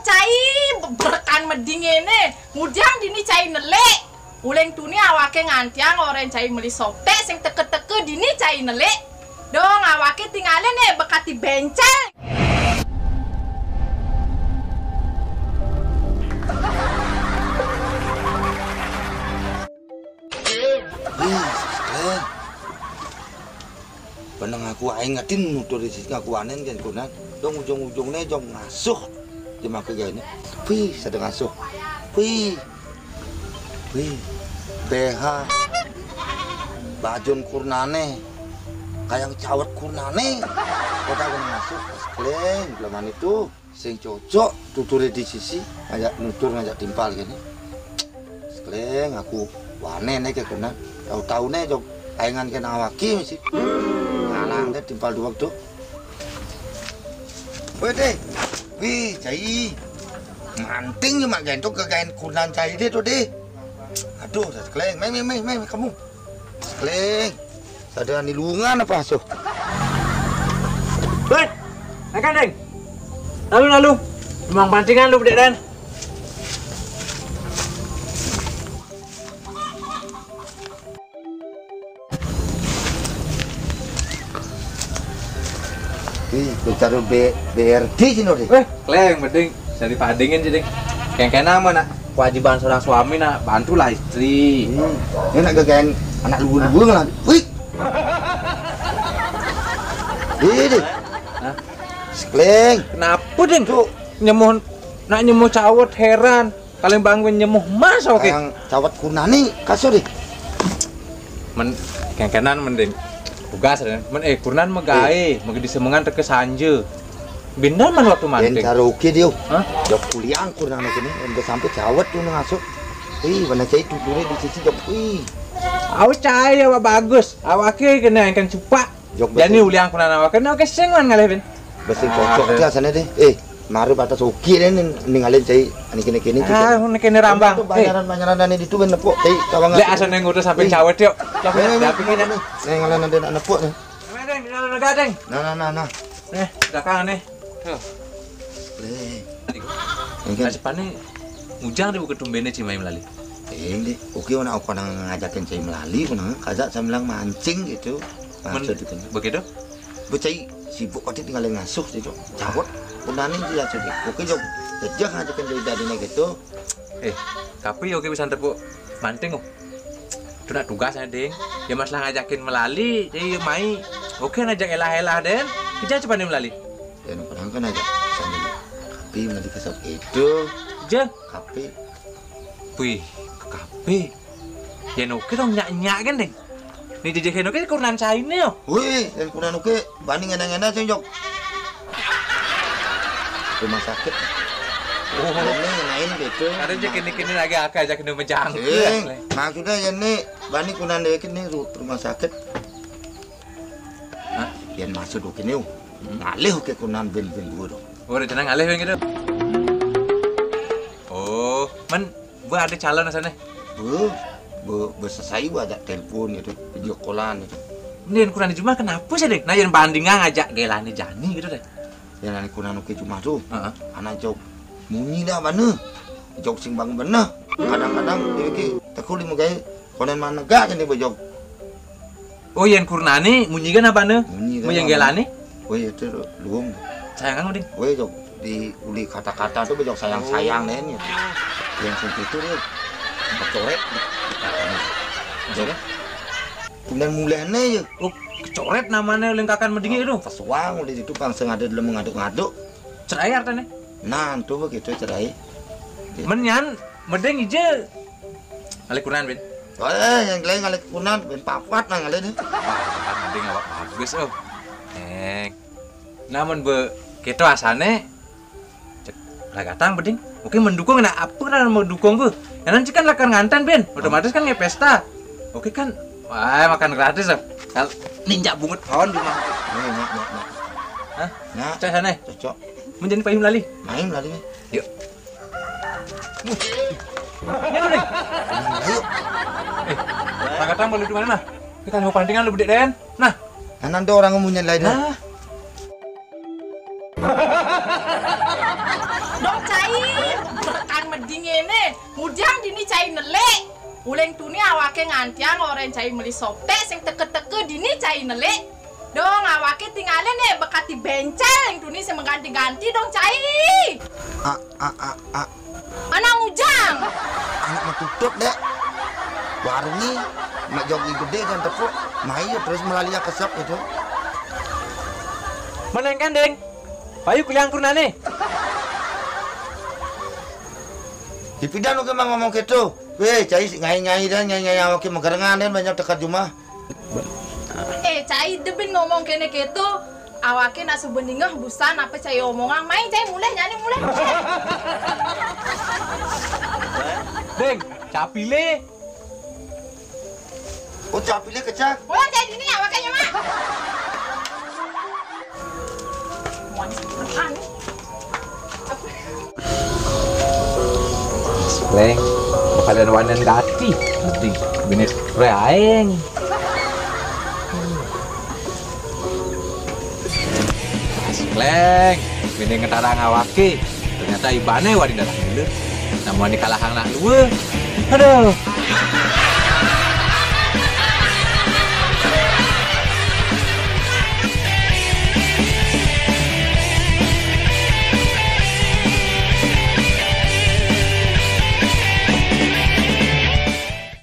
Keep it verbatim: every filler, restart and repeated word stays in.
Cai bebrekan meding ngene, ngujang dini cai nelik. Uling tuni awake ngantiang orang cai meli sotek sing teke-teke dini cai nelik. Dong awake tinggalin ne bekati bencel. Ih, eh. Peneng aku aing ngetin nutur isi ngaku anen kan kunan. Dong ujung-ujungnya jong ngasuh. Dia make gaya ini. Wih, sedang ngasuh. Wih. Wih. B H. Bajun kurnane. Kayang cawet kurnane. Kota kena ngasuh. Kleng, belum itu. Sing cocok tuture di sisi ngajak nutur ngajak timpal kene. Sekeleng aku wane ne ke kena. Tahu-tahu ne jok aengan kena awake mesti. Ngalang deh timpal dua tuh. Weh deh. Wih, cai. Manting cuma gentok ke kain kunan cai deh tuh deh. Aduh, sekeleng. Mai, mai, mai, mai, kamu. Kleng. Sadar ni lungan apa asuh? Hei, makan deng. Lalu lalu. Memang pancingan lu bedek dan. Ih, bicara B, B R D sini deh. Weh, kleng, mending jadi padingin sih, ding. Kayak kena mah nak kewajiban seorang suami nak bantulah istri. Hmm. Ini nak gagain anak lugu-lugu lah. Wih. Ini. Hah? Sekleng. Kenapa, ding? Tuh. Nyemuh, nak nyemuh cawet heran. Paling bangun nyemuh mas, oke. Yang cawet kunani kasur deh. Men, kengkenan mending tugas deh. Men, eh, kurnan megai, megi disemengan teke sanje. Bindar man waktu manting. Yang cara oke dia. Hah? Jok kuliang kurnan kene, udah sampai cawet tuh ngasuh. Ih, mana cai tuh kure di sisi jok. Ih. Awak cai awak bagus, awak ke kena yang kan cupak. Jok. Jadi betul. Uliang kunana wakan, oke, sing wan ngalih, Ben. Besing cocok aja sana deh. Eh, maru batas oke deh ning-, ninggalin cai ani kene-kene. Ah, ini kene rambang. Itu banyaran-banyaran ane ditu ben nepuk cai kawangan. Lek asal neng udah sampai cawet yuk. Coba. Nih, nih, nih, nih, nih. Nih, ngalen ada nak nepuk nih. Nah, nah, nah, nah. Nih, belakang nih. Tuh. Leh. Ini kan. Nah, sepane mujang deh buka tumbene cai mai melali. Eh, deh. Oke, nak aku nang ngajakin cai melali, aku nang kajak sambilang mancing gitu. Men-, maksud itu. Begitu? Becai sibuk kati tinggalin ngasuh situ. Cawet, punane dia sudah. Oke, jok. Jejak aja kan dari tadi gitu. Eh, tapi oke bisa tepuk manting, oh. Itu nak tugasnya, ding. Ya masalah ngajakin melali, jadi ya mai. Oke, ngajak elah-elah, den. Kerja cepat nih melali. Ya, orang kan aja sambil kapi melali kesap itu. Kerja? Kapi. Wih, kapi. Ya, oke dong, nyak-nyak kan, ding. Nih, jeje heno ke kurnan cai ne yo. Wih, yang kurnan oke, bani ngena-ngena sing jok. Rumah sakit. Oh. Ini main gitu. Ada je kini-kini lagi akal aja kena mejang. Sing, maksudnya ya nih, bani kurnan dewek ini ru-, rumah sakit. Hah? Yang masuk oke nih. Ngalih oke kurnan bin bin gua dong. Oh, udah jenang ngalih bin gitu. Oh, men Gua ada calon sana. Bu, bu, bu selesai gua ajak telepon gitu, video callan gitu. Ini yang kurang di rumah kenapa sih, deh? Nah, yang bandingan ngajak gelane jani gitu deh. Yang anak kurang oke cuma tuh. Heeh. Anak jok munyi dah mana? Jok sing bangun bener. Kadang-kadang dia ke tekul lima gaya konen mana gak ini bejok. Oh, yang kurnane munyi kan apa ne? Munyi kan. Yang gelane? Woi, itu luung. Sayang kan, Ding? Woi, jok di uli kata-kata tuh bejok sayang-sayang nih. Yang sing itu dia kecoret. Maksudnya? Kemudian mulane ya. Oh, kecoret namanya oleh kakan medingi itu. Pesuang udah itu bang sengaja dulu mengaduk-ngaduk. Cerai artinya? Nah, itu begitu cerai. Menyan, medeng ije. Alih kunan, Bin. Eh, yang lain alih kunan, Bin papat nang alih nih. Wah, mending awak bagus, oh. Eh, namun be, kita asane, cek, lagatang, beding. Oke, mendukung, nah, apa kan mendukung, bu? Yang nanti kan lakar ngantan, Bin. Otomatis kan nge pesta. Oke kan, wah, makan gratis, oh. Kalau ninjak bungut pohon di mana? Nih, nih, nih, nih. Hah? Nah, cek sana. Cocok. Menjadi payung lali. Main lali nih. Yuk. Ini nih. Ayo. Eh, Pak Katang boleh di mana, nah? Kita mau pantingan lu bedek den. Nah. Nah, nanti orang ngomongnya lain. Nah. Cai, kan mending ngene. Ngudiang dini cai nelik. Uling tuni awake ngantiang orang cai meli sotek sing teke-teke dini cai nelik. Dong awake tingalin nih bekati bencel yang tuni sing mengganti-ganti dong cai. Ah, ah, ah, ah. Anak ngujang. Anak metutup, Dek. Warungi, mak jogi gede dan tepuk, mayu terus melali kesep itu. Mana yang kandeng? Payu kuliang kurnane. Dipidan lu kemang ngomong gitu. Weh, cai ngai-ngai dan ngai-ngai awake megerengan dan banyak tekat jumah. Eh, cai debin ngomong kene gitu. Awake nak sebeningah busan apa cai omongan. Main cai mulai nyani mulai. Deng, capile. Oh, capile kecak. Mulai cai dini awake nyemak. Wan, anu. Leng, bakalan wanen gati. Nanti bini pre aeng. Leng, bini ngetarang awake. Ternyata ibane wani darah gila. Namanya kalah anak dua. Aduh.